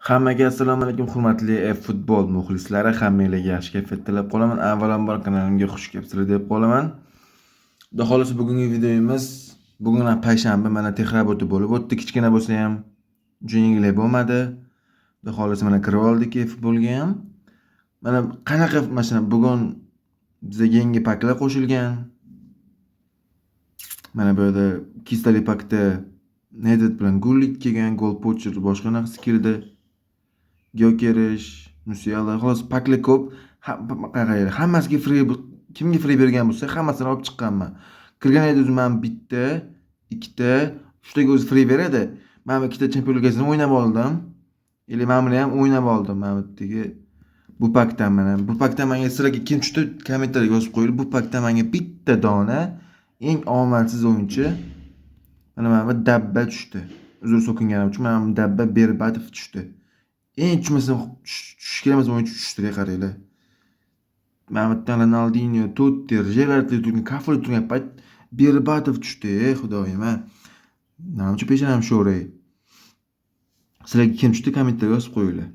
Hammaga assalomu alaykum, hurmatli futbol muxlislari, hammanglarga yaxshi kayfiyat tilab qolaman. Avvalambor kanalimga xush kelibsizlar deb qolaman. Xudo xohlasa, bugungi videomiz, bugun ham payshanba, mana техработа bo'lib o'tdi, kichkina bo'lsa ham uncha yengillik bo'lmadi. Xudo xohlasa, mana kirib oldik futbolga ham. Mana qanaqa masalan, bugun bizga yangi paklar qo'shilgan. Mana bu yerda ikkitalik pakda Nedved bilan Gullit kelgan, goal poacher boshqa narsa keldi. Gyokerish, Musiala, xolos, paklar ko'p. Qaranglar, hammasiga free, kimga free bergan bo'lsa, hammasini olib chiqqanman. Kirgan edi o'zi man bitta, ikkita, uchtaga o'zi free beradi. Man ikkita Chempionlar Ligasini o'ynab oldim. Или mana buni ham o'ynab oldim. Mana bu yerdagi bu pakdan, mana bu pakdan menga, sizlarga kim tushdi, kommentariyga yozib qo'yinglar. Bu pakdan menga bitta dona eng omadsiz o'yinchi mana bu dabba tushdi. Uzr so'kinganim uchun, mana bu dabba Berbatov tushdi. Eng tushmasa tushishi kerak emas o'yinchi tushdi, qaranglar. Mana bu yerdan Ronaldinho, Totti, Gerrard turgan, Kafuli turgan payt Berbatov tushdi, ey xudoyim a. Nima uchun peshonam sho'ray. Sizlarga kim tushdi, kommentariyga yozib qo'yinglar.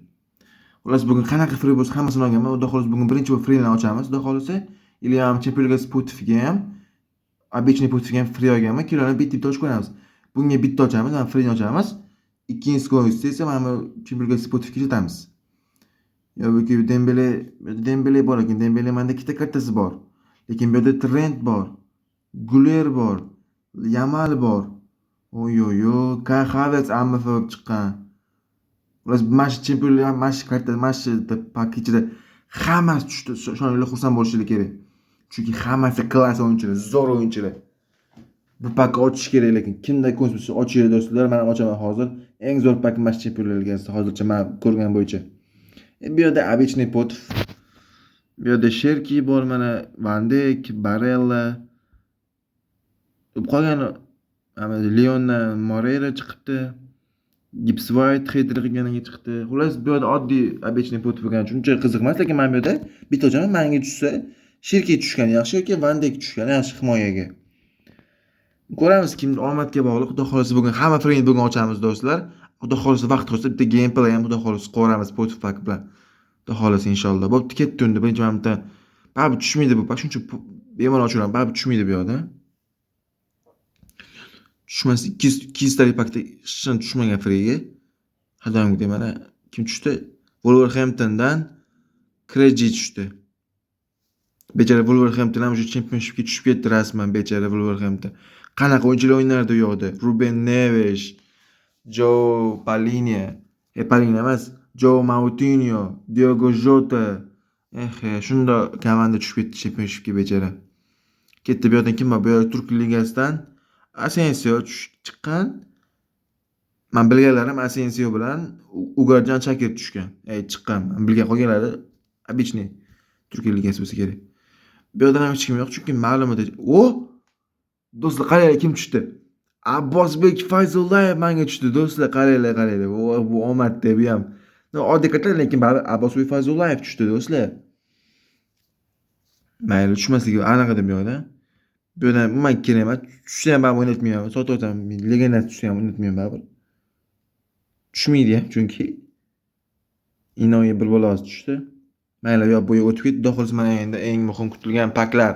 Xullas, bugun qanaqa free bo'lsa, hammasini olganman. Xudo xohlasa, bugun birinchi bo'lib freeni ochamiz, xudo xohlasa. Или ham Chempionlar Ligasi POTWga ham, обычный POTWga ham free olganman. Kelani bitta bitta ochib ko'ramiz. Bunga bitta ochamiz, mana freeni ochamiz. Ikkinchisi qo'ysa esa mana bu Chempionlar Ligasi POTWga ishlatamiz. Yo yoki Dembele, Dembele bor ekan. Dembele menda ikkita kartasi bor. Lekin bu yerda Trent bor. Guler bor. Yamal bor. Oy oy oy, Kai Havertz AMF bo'lib chiqqan. Xullas, mana shu chempionlar, mana shu karta, mana shu pak ichida hammasi tushdi. Shunga xursand bo'lishinglar kerak. Chunki hammasi klass o'yinchilar, zo'r o'yinchilar. Bu pakni ochish kerak, lekin kimda ko'z bo'lsa, ochinglar, do'stlar. Men ochaman hozir. Eng zo'r pak mana shu Chempionlar Ligasi hozircha men ko'rgan bo'yicha. Bu yerda обычный POTW. Bu yerda Sherki bor, mana Van Dijk, Barella. Qolgani mana Leondan Moreira chiqibdi. Gibbs White хейтер qilganiga chiqdi. Xullas, bu yerda oddiy обычный POTW bo'lgani uchun uncha qiziq emas, lekin mana bu yerda bitta ochaman, manga tushsa, Sherki tushgani yaxshi yoki Van Dijk tushgani yaxshi himoyaga. Ko'ramiz, kim omadga bog'liq. Xudo xohlasa, bugun hamma freeni bugun ochamiz, do'stlar. Xudo xohlasa, vaqt bo'lsa, bitta gameplay ham, xudo xohlasa, ko'ramiz POTW pak bilan. Xudo xohlasa, inshaalloh. Bo'pti, ketdi unda. Birinchi mana bitta baribir tushmaydi bu pak. Shuncha bemalol ochaman, baribir tushmaydi bu yoqda. Tushmas, 200 talik pakda hech tushmagan freega. Har doimgidek mana kim tushdi? Wolverhamptondan Kreji tushdi. Bechara Wolverhampton ham o'sha Championshipga tushib ketdi rasman, bechara Wolverhampton. Qanaqa o'yinchilar o'ynardi u yoqda? Ruben Neves, Joe Palhinha, Palhinha emas, Joe Moutinho, Diogo Jota. Eh, shunda komanda tushib ketdi Championshipga, bechara. Ketdi, bu yoqdan kim bor? Bu yoqda Turk ligasidan Asensio chiqqan. Men bilganlarim Asensio bilan Ugarjon Chakir tushgan. Ey, chiqqan. Men bilgan, qolganlari обычный Turkiya ligasi bo'lsa kerak. Bu yerdan ham hech kim yo'q, chunki ma'lum edi. O! Do'stlar, qaranglar, kim tushdi? Abbosbek Fayzullayev menga tushdi, do'stlar, qaranglar, qaranglar. Bu omadda bu ham. Oddiy kartalar, lekin baribir Abbosbek Fayzullayev tushdi, do'stlar. Mayli, tushmasligi aniq edi bu yoqda. Bu yerdan umuman kerak emas. Tushsa ham baribir o'ynatmayman. Sotib o'taman. Legendasi tushsa ham o'ynatmayman baribir. Tushmaydi ham chunki. Inoyi bir balosi tushdi. Mayli, yo bu o'tib ketdi. Xudo xohlasa, mana endi eng muhim kutilgan paklar.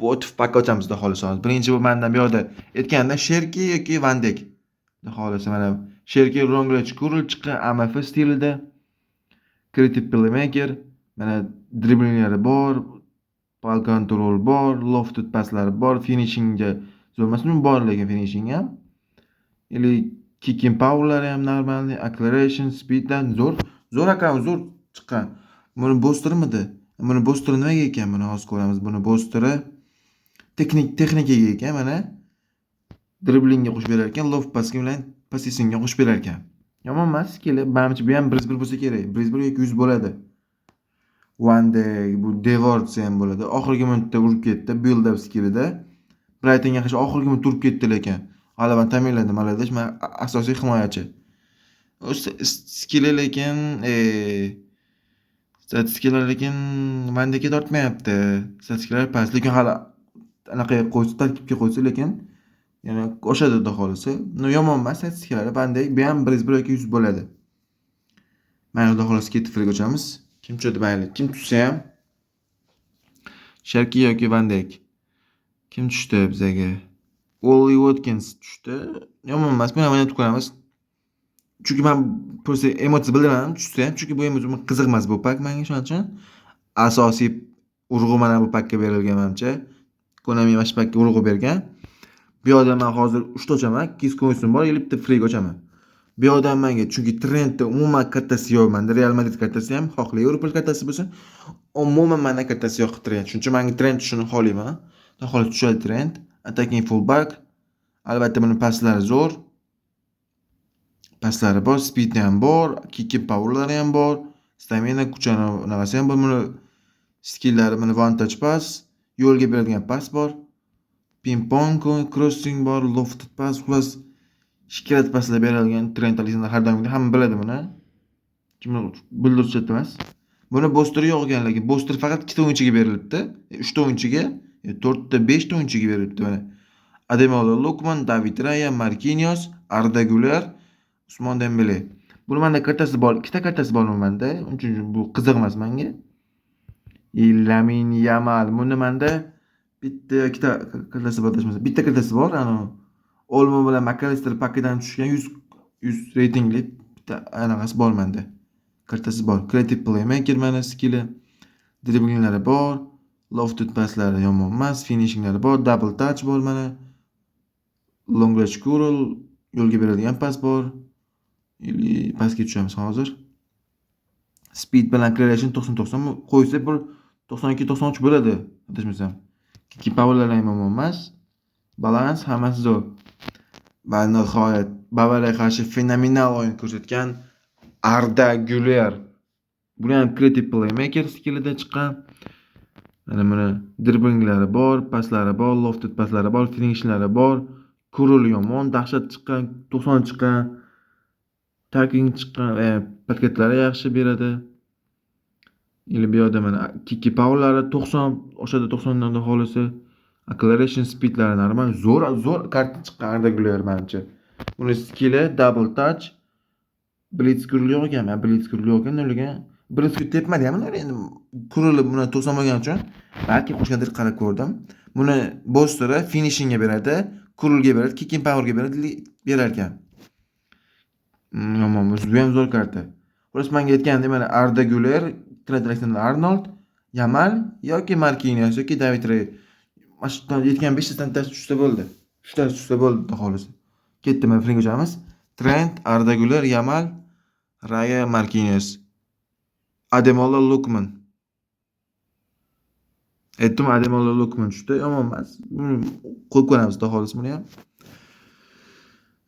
POTW pak ochamiz, xudo xohlasa hozir. Birinchi bo'lib mandan bu yoqda aytganda Sherki yoki Van Dijk. Xudo xohlasa, mana Sherki long range curl chiqqan AMF stilida. Creative playmaker, mana driblinglari bor, ball control bor, lofted paslari bor, finishingga zo'r emas, bor lekin finishing ham. Или kicking powerlari ham нормальный, acceleration, speeddan zo'r, zo'r akam, zo'r chiqqan. Buni boosterimidi? Buni boosteri nimaga ekan? Buni hozir ko'ramiz. Buni boosteri texnikaga ekan, mana. Driblingga qo'shib berar ekan, loft passga bilan passingga qo'shib berar ekan. Yomon emas, kelib, manimcha bu ham 101 bo'lsa kerak. 101 yoki 100 bo'ladi. Van Dijk, bu devor desa ham bo'ladi. Oxirgi minutda urib ketdi, build up skillida. Brightonga qarshi oxirgi minutda urib ketdi lekin. G'alabani ta'minladi, молодец, man asosiy himoyachi. Skilli lekin, statistikalar lekin Van Dijkka tortmayapti. Statistikalar past, lekin hali anaqa qo'ysa, tarkibga qo'ysa, lekin yana oshadi, xudo xohlasa. No, yomon emas statistikalari Van Dijk, bu ham 101 yoki 100 bo'ladi. Mayli, xudo xohlasa ketib free ochamiz. Kim tushadi mayli, kim tushsa ham Sharki yoki Van Dijk. Kim tushdi bizaga? Ollie Watkins tushdi. Yomon emas, buni ham o'ynatib ko'ramiz. Chunki men просто emotsiya bildiraman tushsa ham, chunki bu emotsiya qiziq emas bu pak menga, shuning uchun. Asosiy urg'u mana bu pakka berilgan menimcha. Konami mana shu pakka urg'u bergan. Bu yoqda men hozir 3 ta ochaman, 200 coinsim bor, 50 ta free ochaman. Bu yoqdan menga chunki Trentda umuman kartasi yo'q menda, Real Madrid kartasi ham, xoh Liverpool kartasi bo'lsin, umuman menda kartasi yo'q Trent. Shuning uchun menga Trent tushishini xohlayman. Xudo xohlasa tushadi Trent. Attacking fullback. Albatta buni paslari zo'r. Paslari bor, speedi ham bor, kicking powerlari ham bor, stamina, kuch anaqasi ham bor. Buni skilllari, buni one touch pass, yo'lga beradigan pas bor. Ping-pong crossing bor, lofted pass, xullas shikolat paslar beradigan Trent Alexander har doimgidek hamma biladi buni. Kim bildiruvchi emas. Buni boosteri yo'q ekan, lekin booster faqat 2 ta o'yinchiga berilibdi. 3 ta o'yinchiga, 4 ta, 5 ta o'yinchiga berilibdi mana. Ademola Lukman, David Raya, Marquinhos, Arda Güler, Usmon Dembele. Buni menda kartasi bor, 2 ta kartasi bor menda. Uning uchun bu qiziq emas menga. Lamin Yamal. Buni menda bitta, ikkita kartasi bor, adashmasam. Bitta kartasi bor, ana Olmo bilan Makalister pakidan tushgan 100 reytingli bitta anaqasi bor menda. Kartasi bor. Creative playmaker mana skilli. Driblinglari bor. Lofted passlari yomon emas, finishinglari bor, double touch bor mana. Long range curl, yo'lga beradigan pas bor. Или pastga tushamiz hozir. Speed bilan acceleration 90-90 qo'ysa bir 92-93 bo'ladi, adashmasam. Kicking powerlari ham yomon emas. Balans hammasi zo'r. Va nihoyat Bavariyaga qarshi fenomenal o'yin ko'rsatgan Arda Güler. Buni ham creative playmaker skillida chiqqan. Mana buni driblinglari bor, paslari bor, lofted paslari bor, finishlari bor. Curl yomon, dahshat chiqqan, 90 chiqqan. Tackling chiqqan, podkatlari yaxshi beradi. Или bu yoqda mana kicking powerlari 90 oshadi, 90 dan xohlasa. Acceleration speedlari normal, zo'r, zo'r karta chiqqan Arda Güler menimcha. Buni skilli double touch, blitz curl yo'q ekan, blitz curl yo'q ekan, lekin blitz curl tepmadi ham endi curl buni 90 bo'lgani uchun balki qo'shgandir qarab ko'rdim. Buni boosteri finishingga beradi, curlga beradi, kicking powerga beradi, berar ekan. Yomon emas, bu ham zo'r karta. Xullas menga aytgandek mana Arda Güler, Trent Alexander-Arnold, Yamal yoki Marquinhos yoki David Raya. Mana shu aytgan 5 tadan bittasi tushsa bo'ldi. 3 tasi tushsa bo'ldi, xudo xohlasa. Ketdi, mana free ochamiz. Trent, Arda Güler, Yamal, Raya, Marquinhos. Ademola Lukman. Aytdim, Ademola Lukman tushdi, yomon emas. Qo'yib ko'ramiz, xudo xohlasa buni ham.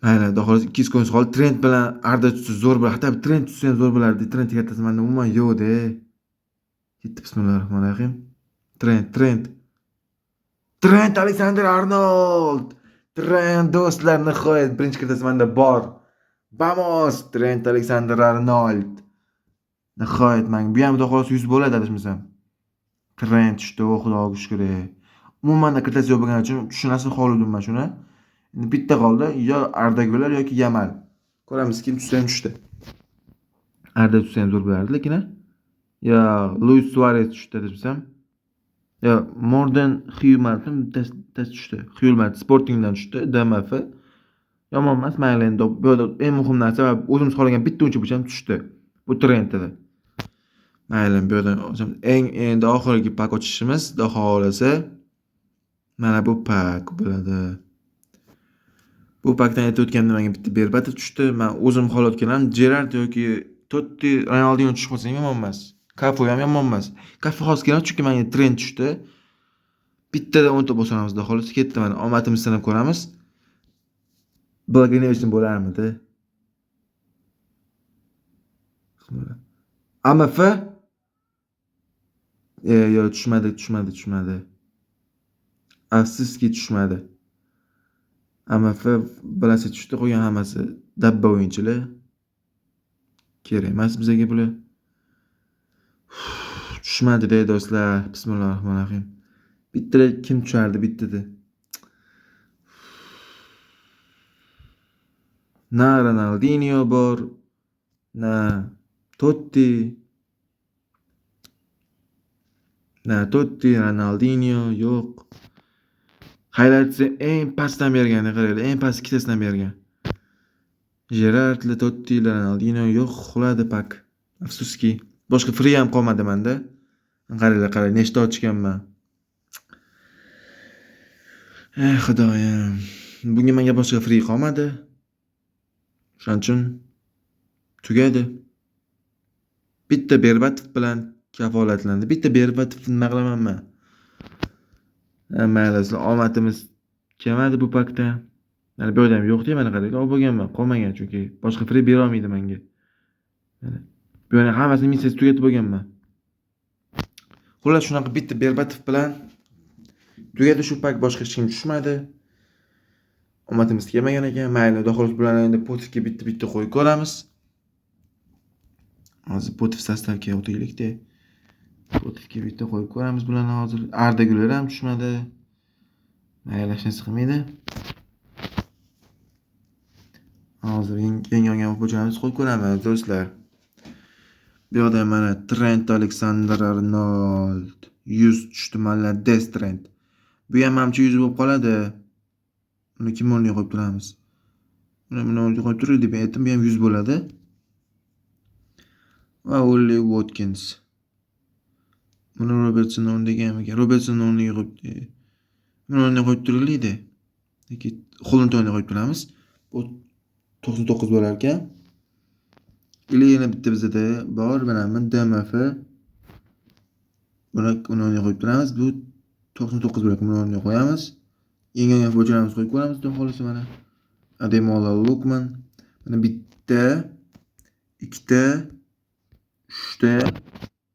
Mayli, xudo xohlasa 200 coins qoldi. Trent bilan Arda tushsa zo'r bo'ladi. Hatto Trent tushsa ham zo'r bo'lardi. Trent kartasi menda umuman yo'q-da. Ketdi, bismillahirrohmanirrohim. Trent, Trent. Trent Alexander-Arnold. Trent do'stlar, nihoyat birinchi kartasi menda bor. Vamos, Trent Alexander-Arnold. Nihoyat men bu ham xudo xohlasa 100 bo'ladi adashmasam. Trent tushdi, o Xudoga shukr. Umuman kartasi yo'q bo'lgani uchun tushunasini xohladim men shuni. Endi bitta qoldi, yo Arda Güler yoki Yamal. Ko'ramiz kim tushsa ham tushdi. Arda tushsa ham zo'r bo'lardi, lekin a. Yo Luis Suarez tushdi adashmasam. Yo Morgan Hjulmandmi bittasi tushdi. Hjulmand Sportingdan tushdi, DMF. Yomon emas, mayli endi bu yerda eng muhim narsa va o'zimiz xohlagan bitta o'yinchi bo'lsa ham tushdi. Bu Trent edi. Mayli, bu yerdan eng endi oxirgi pak ochishimiz, xudo xohlasa mana bu pak bo'ladi. Bu pakdan aytib o'tganimda menga bitta Berbatov tushdi. Men o'zim xohlayotgan ham Gerrard yoki Totti, Ronaldinho tushib qolsa ham yomon emas. Kafu ham yomon emas. Kafu hozir kerak, chunki menga Trent tushdi. Bittadan 10 ta bosamiz, xudo xohlasa ketdi mana omadimizni sinab ko'ramiz. Blagojevichni bo'larmidi? AMF yo'q, tushmadi, tushmadi, tushmadi. Afsuski tushmadi. AMF bilasi tushdi, qolgan hammasi dabba o'yinchilar. Kerak emas bizga bular. Tushmadi-da do'stlar. Bismillahirrohmanirrohim. Bittada kim tushardi bittada? Na Ronaldinho bor, na Totti. Na, Totti, Ronaldinho yo'q. Highlights'i eng pastdan bergan, qaranglar, eng past ikkitasidan bergan. Gerrard, Totti, Ronaldinho yo'q, xuladi pak. Afsuski, boshqa free ham qolmadi menda. Qaranglar, qarang, nechta ochganman. Ey Xudoyim. Bunga menga boshqa free qolmadi. Shuning uchun tugadi. Bitta Berbatov bilan kafolatlandi. Bitta Berbatov nima qilaman men? Mayli, omadimiz kelmadi bu pakda. Mana bu yerda ham yo'q deyman, qaranglar, olib bo'lganman, qolmagan chunki boshqa free bera olmaydi menga. Mana bu yerni hammasini missiyasi tugatib bo'lganman. Xullas, shunaqa bitta Berbatov bilan tugadi shu pak, boshqa hech kim tushmadi. Omadimiz kelmagan ekan. Mayli, xudo xohlasa bularni endi Potifga bitta-bitta qo'yib ko'ramiz. Hozir Potif sostavga o'taylik-da. Potifga bitta qo'yib ko'ramiz bularni hozir. Arda Güler ham tushmadi. Mayli, hech narsa qilmaydi. Hozir yangi olgan futbolchilarimizni qo'yib ko'ramiz, do'stlar. Bu yoqda mana Trent Alexander-Arnold 100 tushdi, malades Trent. Bu ham manimcha 100 bo'lib qoladi. Uni kim o'rniga qo'yib turamiz? Buni o'rniga qo'yib turaylik deb aytdim, bu ham 100 bo'ladi. Va Ollie Watkins. Buni Robertson o'rniga ham ekan. Robertson o'rniga qo'yib, buni o'rniga qo'yib turaylik-da. Yoki Holland o'rniga qo'yib turamiz. Bu 99 bo'lar ekan. Ili yana bitta bizda bor, bilaman, DMF. Buni uni o'rniga qo'yib turamiz. Bu 99 bo'lar ekan, buni o'rniga qo'yamiz. Yangi olgan futbolchilarimizni qo'yib ko'ramiz, xudo xohlasa mana. Ademola Lookman. Mana bitta, ikkita, uchta,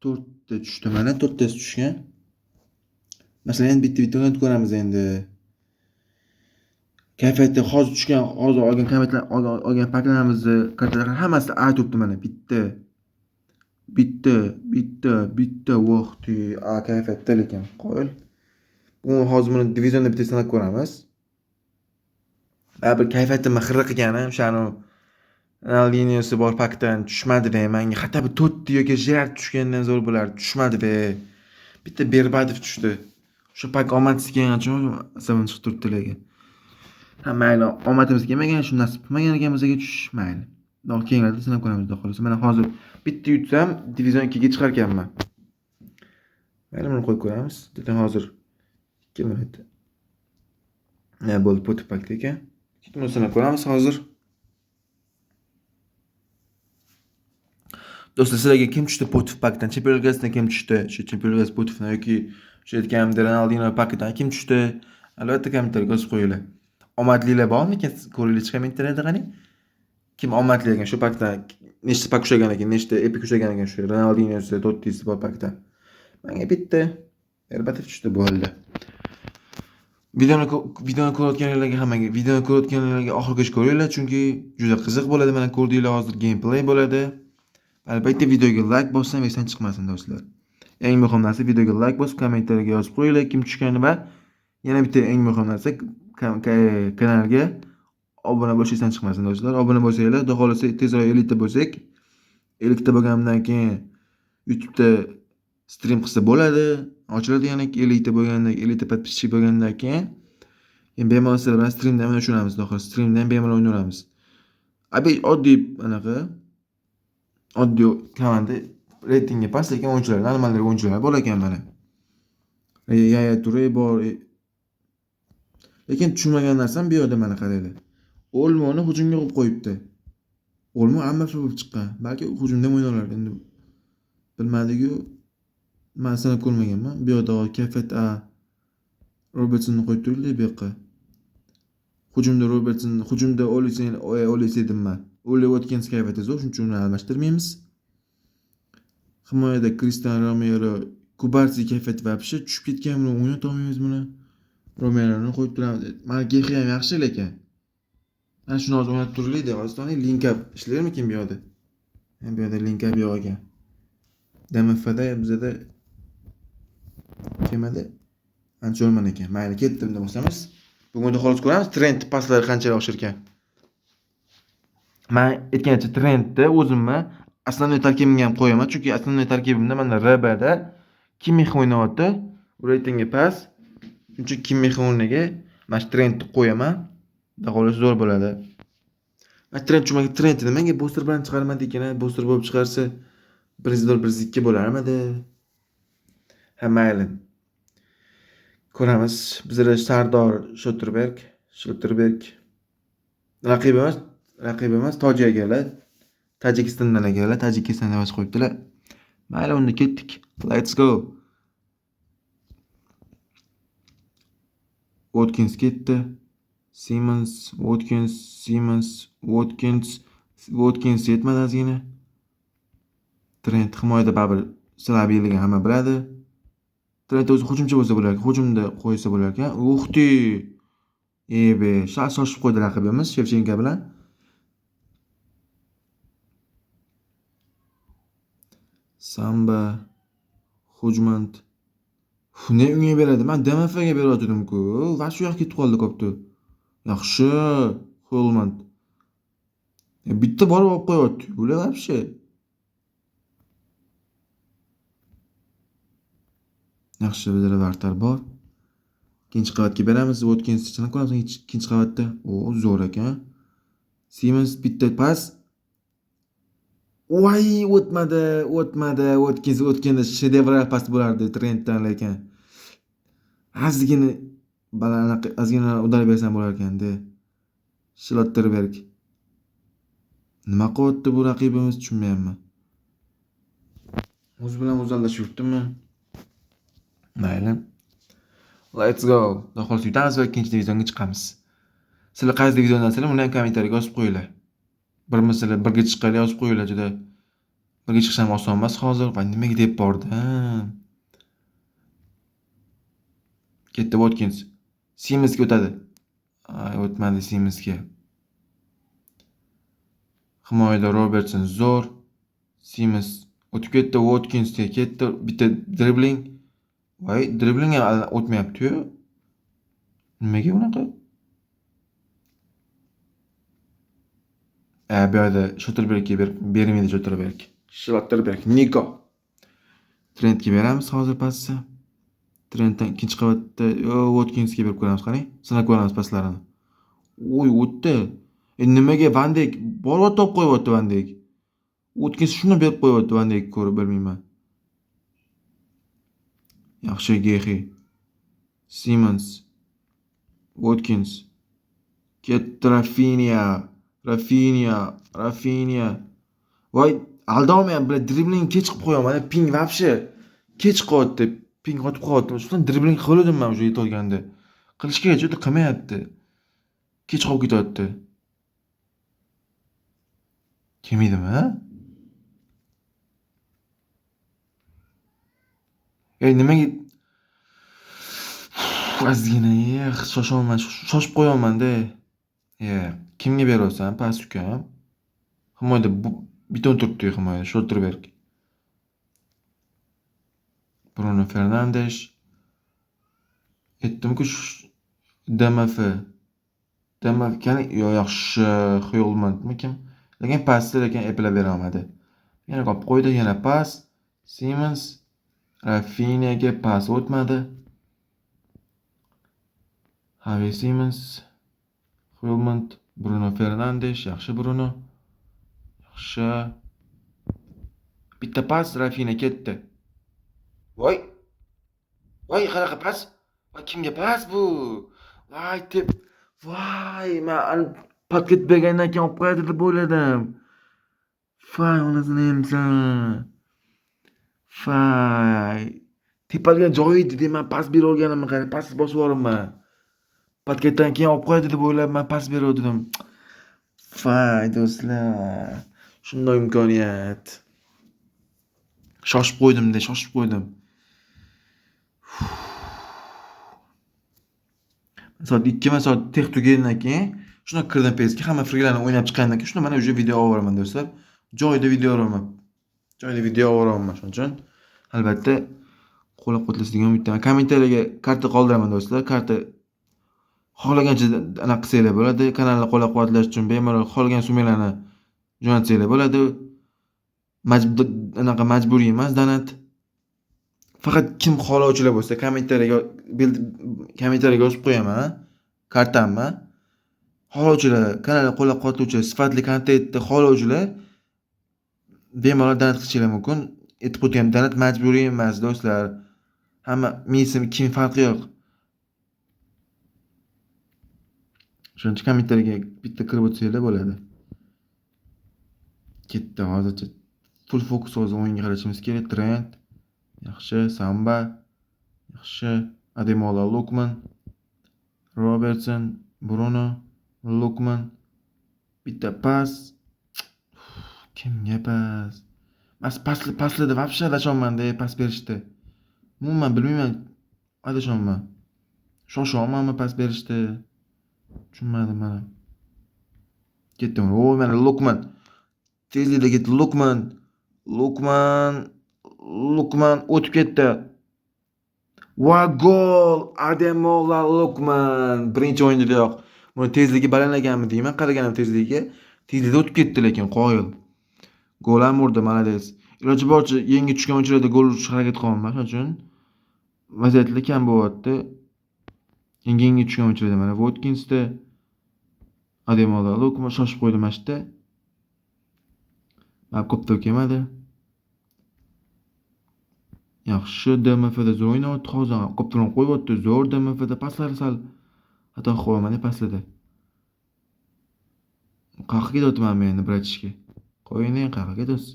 to'rtta tushdi mana, to'rttasi tushgan. Masalan, endi bitta-bitta o'ynatib ko'ramiz endi. Kayfiyatda hozir tushgan, hozir olgan kayfiyatlar, olgan paklarimizni, kartalar hammasi A turibdi mana. Bitta, bitta, bitta, bitta, vaqti A kayfiyatda lekin qo'l. Bu hozir buni divizionda bitta sinab ko'ramiz. Baribir kayfiyatimni xirri qilganim, o'shani Ronaldinhosi bor pakdan tushmadi-da menga. Hatto bir Totti yoki Gerrard tushgandan zo'r bo'lardi, tushmadi-da. Bitta Berbatov tushdi. O'sha pak omadsiz kelgan uchun asabim chiqib turibdi lekin. Ha, mayli, omadimiz kelmagan, shu nasib qilmagan ekan bizga tushish, mayli. Xudo keyinlarda sinab ko'ramiz, xudo xohlasa. Mana hozir bitta yutsam, divizion 2 ga chiqar ekanman. Mayli, buni qo'yib ko'ramiz. Dedim hozir 2 minut. Ne bo'ldi, Potif pakda ekan. Buni sinab ko'ramiz hozir. Do'stlar, sizlarga kim tushdi Potif pakdan? Chempionlar Ligasidan kim tushdi? Shu Chempionlar Ligasi Potifdan yoki o'sha aytganimdek Ronaldinho pakidan kim tushdi? Albatta kommentariyga yozib qo'yinglar. Omadlilar bormikan? Ko'ringlar, kommentariyada qani. Kim omadli ekan shu pakdan? Nechta pak ushlagan ekan, nechta epik ushlagan ekan shu Ronaldinhosi, Tottisi bor pakdan. Menga bitta Berbatov tushdi, bo'ldi. Videoni ko'rayotganlarga hammaga, videoni ko'rayotganlarga oxirigacha ko'ringlar, chunki juda qiziq bo'ladi. Mana ko'rdinglar, hozir gameplay bo'ladi. Albatta videoga like bossam esdan chiqmasin do'stlar. Eng muhim narsa videoga like bosib, kommentariyaga yozib qo'yinglar kim tushgani va yana bitta eng muhim narsa kanalga obuna bo'lish esdan chiqmasin do'stlar. Obuna bo'lsanglar, xudo xohlasa tezroq 50 ta bo'lsak, 50 ta bo'lganimdan keyin YouTube'da stream qilsa bo'ladi. Ochiladi yana 50 ta bo'lganda, 50 ta podpisчик bo'lgandan keyin bemalol sizlar bilan streamda ham o'ynashamiz, xudo xohlasa streamda ham bemalol o'ynayveramiz. Abi oddiy anaqa oddiy komanda reytingi past, lekin o'yinchilar, normal o'yinchilar bor ekan mana. Yaya Toure bor. Lekin tushunmagan narsam bu yerda mana qaranglar. Olmoni hujumga qo'yib qo'yibdi. Olmo AMF bo'lib chiqqan. Balki hujumda ham o'ynarlar endi. Bilmadik-ku. Men sinab ko'rmaganman. Bu yerda kayfiyat A Robertsonni qo'yib turibdi bu yoqqa. Hujumda Robertson, hujumda Olise dedim men. Ollie Watkins kayfiyati zo'r, shuning uchun uni almashtirmaymiz. Himoyada Cristian Romero, Kubarsi kayfiyati вообще tushib ketgan, buni o'ynata olmaymiz buni. Romeroni qo'yib turamiz. Mana Gehi ham yaxshi lekin. Mana shuni hozir o'ynatib turaylik-da, hozir link up ishlarmikin bu yerda? Bu yerda link up yo'q ekan. DMFda bizada kelmadi. Ancha o'lman ekan. Mayli, ketdim deb bosamiz. Bugun xolos ko'ramiz Trent paslari qanchalik oshir ekan. Men aytgancha Trentda o'zimni Основной tarkibimga ham qo'yaman, chunki основной tarkibimda mana RBda Kimmix o'ynayapti. Reytingi past. Shuning uchun Kimmix o'rniga mana shu Trentni qo'yaman. Xudo xohlasa zo'r bo'ladi. Mana Trent chumaga Trent nimaga booster bilan chiqarmadi ekan? Booster bo'lib chiqarsa 1.4 1.2 bo'larmidi? Ha, mayli. Ko'ramiz. Bizlar Sardor Shotterberg, Raqib emas, tojik akalar. Tojikistondan akalar, Tojikistondan yozib qo'yibdilar. Mayli, unda ketdik. Let's go. Watkins ketdi. Simmons, Watkins, Simmons, Watkins, Watkins yetmadi ozgina. Trent himoyada baribir slabiyligini hamma biladi. Trent o'zi hujumchi bo'lsa bo'lar ekan, hujumda qo'ysa bo'lar ekan. Uxti. Ebe, sal shoshib qo'ydi raqibimiz Shevchenko bilan. Samba, Hujmand. Ne unga beradi? Men DMFga berayotgandim-ku. Va shu yoqqa ketib qoldi kopti. Yaxshi, Hujmand. Bitta borib olib qo'yapti. Bular вообще. Yaxshi, bizda vartar bor. Ikkinchi qavatga beramiz. Watkins sinab ko'ramiz ikkinchi qavatda. O, zo'r ekan. Simmons bitta pas. Voy, o'tmadi, o'tmadi. Watkins o'tganda shedevral pas bo'lardi Trentdan lekin. Ozgina baland, ozgina udar bersam bo'lar ekanda. Schlotterberg. Nima qilyapti bu raqibimiz tushunmayapman. O'zi bilan o'zi aldashib yuribdimi? Mayli. Let's go. Xudo xohlasa yutamiz va ikkinchi divizionga chiqamiz. Sizlar qaysi diviziondansizlar, uni ham kommentariyaga yozib qo'yinglar. Bir masala birga chiqqanlar yozib qo'yinglar juda. Birga chiqish ham oson emas hozir. Va nimaga deb bordim? Ketdi Watkins. Simmonsga o'tadi. Ay, o'tmadi Simmonsga. Himoyada Robertson zo'r. Simmons o'tib ketdi, Watkinsga ketdi. Bitta dribbling. Voy, dribbling ham o'tmayapti-yu. Nimaga bunaqa? Bu yerda Shotterbergga bermaydi Shotterberg. Shotterberg, Niko. Trentga beramiz hozir pasni. Trentdan ikkinchi qavatda Watkinsga berib ko'ramiz, qarang. Sinab ko'ramiz paslarini. Oy, o'tdi. Nimaga Van Dijk borib top qo'yapti Van Dijk. Watkins shuni berib qo'yapti Van Dijk, ko'rib bilmayman. Yaxshi Gehi. Simmons. Watkins. Ketdi Rafinha. Rafinha, Rafinha. Voy, aldolmayapti, bular dribbling kech qilib qo'yapman. Ping вообще kech qolyapti. Ping otib qolyapti. Shundan dribbling qildim men o'sha yetolganda. Qilish kerak, juda qilmayapti. Kech qolib ketyapti. Kelmaydimi? Nimaga ozgina shoshaman, shoshib qo'yapman-da. Kimga beryapsan pas ukam? Himoyada biton turibdi himoyada, Shotterberg. Bruno Fernandes. Aytdim-ku, DMF. DMF qani, yo yaxshi, Hjulmandmi kim? Lekin pasni lekin eplab bera olmadi. Yana qolib qo'ydi, yana pas. Simmons. Rafinhaga pas o'tmadi. Javi Simmons, Hjulmand, Bruno Fernandes, yaxshi Bruno. Yaxshi. Bitta pas Rafinha ketdi. Voy. Voy, qanaqa pas? Voy, kimga pas bu? Voy, tep. Voy, men paket bergandan keyin olib qo'yadi deb o'yladim. Voy, onasini emsan. Voy. Tepalgan joyi edi deb men pas berib olganimni qarang, pas bosib yuboribman. Paketdan keyin olib qo'yadi deb o'ylab men pas beruvdim. Voy do'stlar. Shunday imkoniyat. Shoshib qo'ydim-da, shoshib qo'ydim. Soat 2 soat tex tugagandan keyin shuna kirdim PSga, hamma friglarni o'ynab chiqqandan keyin shuna mana o'sha video olib do'stlar. Joyida video olaman. Joyida video olaman, shuning uchun albatta qo'llab-quvvatlaysiz degan umiddaman. Kommentariyaga karta qoldiraman do'stlar. Karta xohlagancha anaqa qilsanglar bo'ladi. Kanalni qo'llab-quvvatlash uchun bemalol xohlagan summalarni jo'natsanglar bo'ladi. Anaqa majburiy emas donat. Faqat kim xohlovchilar bo'lsa kommentariyaga yozib qo'yaman kartamni. Xohlovchilar, kanalni qo'llab-quvvatlovchilar, sifatli kontentni xohlovchilar bemalol donat qilishinglar mumkin. Aytib o'tgan donat majburiy emas do'stlar. Hamma 1000 so'm 2000 farqi yo'q. Shuning uchun kommentariyaga bitta kirib o'tsanglar bo'ladi. Ketdi hozircha. Full fokus hozir o'yinga qarashimiz kerak. Trend yaxshi, Samba yaxshi, Ademola Lukman, Robertson, Bruno, Lukman. Bitta pas. Kimga pas? Mas paslarda вообще adashyapman-da, pas berishda. Umuman bilmayman, adashyapman. Shoshyapmanmi pas berishda? Tushunmadim mana. Ketdi. O, mana Lukman. Tezlikda ketdi Lukman. Lukman, Lukman o'tib ketdi. Va gol! Ademola Lukman birinchi o'yindayoq. Buni tezligi baland ekanmi deyman, qaraganim tezligiga. Tezlikda o'tib ketdi lekin qoyil. Gol ham urdi, молодец. Iloji boricha yangi tushgan o'yinchilarda gol urishga harakat qilyapman, shuning uchun vaziyatlar kam bo'lyapti. Yangi tushgan o'yinchilarda mana Watkinsda Ademola Lukman shoshib qo'ydi mana shu yerda. Mana ko'p to'p kelmadi. Yaxshi DMFda zo'r o'ynayapti hozir. Ko'p to'p qo'yyapti. Zo'r DMFda paslari sal xato qo'yaman paslarda. Qayerga ketyapman men endi bratishga? Qo'ying, qayerga ketyapsiz?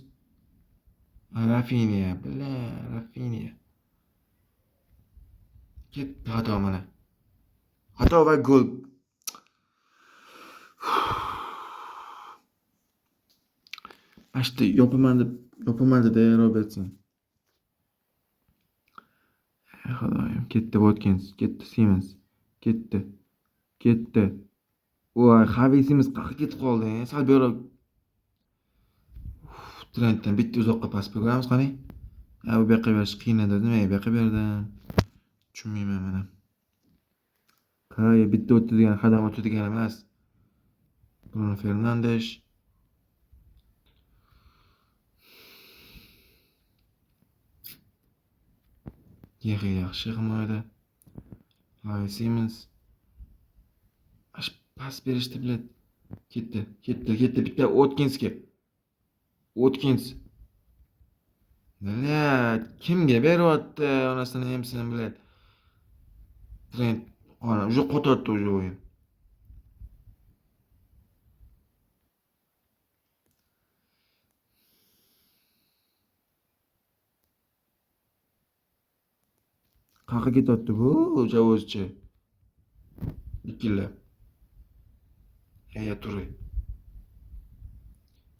Rafinha, bla, Rafinha. Ketdi xato mana. Xato va gol. Mana shu yopaman deb yopamadi-da Robertson. Ey Xudoyim, ketdi Watkins, ketdi Simmons, ketdi. Ketdi. Voy, Xavi Simmons qayerga ketib qoldi? Sal beriroq. Trentdan bitta uzoqqa pas beramiz, qani. Ha, bu yoqqa berish qiyin edi, nimaga bu yoqqa berdim? Tushunmayman mana. Qay bitta o'tdi degan, qadam o'tdi degan emas. Bruno Fernandes. Yaxshi, yaxshi himoyada. Xavi Simmons. Pas berishdi bilan. Ketdi, ketdi, ketdi. Bitta Watkinsga. Watkins. Блядь, kimga beryapti? Onasini emsin, блядь. Trent, ana, уже qotyapti уже o'yin. Qayerga ketyapti bu javozchi? Ikkinlab. Yaya Toure.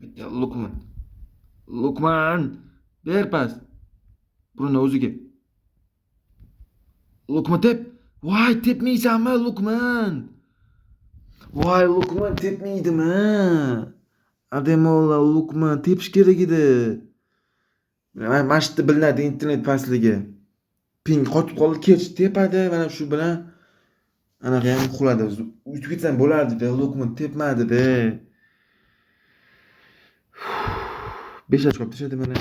Bitta Lukman. Lukman! Ber pas. Bruno o'ziga. Lukman tep. Voy, tepmaysanmi Lukman? Voy, Lukman tepmaydimi? Ademola Lukman tepish kerak edi. Mana shu yerda bilinadi internet pastligi. Ping qotib qoldi, kech tepadi, mana shu bilan anaqa ham quladi. Yutib ketsam bo'lardi-da, Lukman tepmadi-da. 5 ochko olib tashladi mana.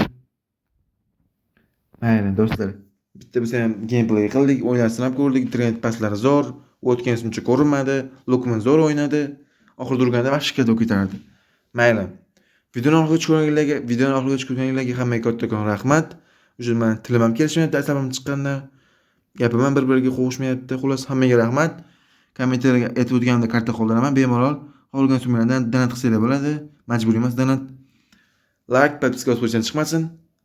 Mayli do'stlar, bitta bo'lsa ham gameplay qildik, o'ynasini ham ko'rdik, Trent paslari zo'r, Watkins uncha ko'rinmadi, Lukman zo'r o'ynadi. Oxirida urganda vahshiyga to'p ketardi. Mayli. Videoni oxirigacha ko'rganlarga hammaga kattakon rahmat. Уже men tilim ham kelishmayapti, asabim chiqqanda. Gapim ham bir-biriga qo'shmayapti. Xullas, hammaga rahmat. Kommentariyaga aytib o'tganimda karta qoldiraman, bemalol xohlagan summalardan donat qilsanglar bo'ladi. Majburiy emas donat. Like, podpiska bosib qo'yishdan chiqmasin.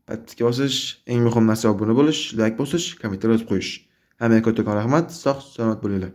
Podpiska bosish, eng muhim narsa obuna bo'lish, like bosish, kommentariy yozib qo'yish. Hammaga kattakon rahmat. Sog' salomat bo'linglar.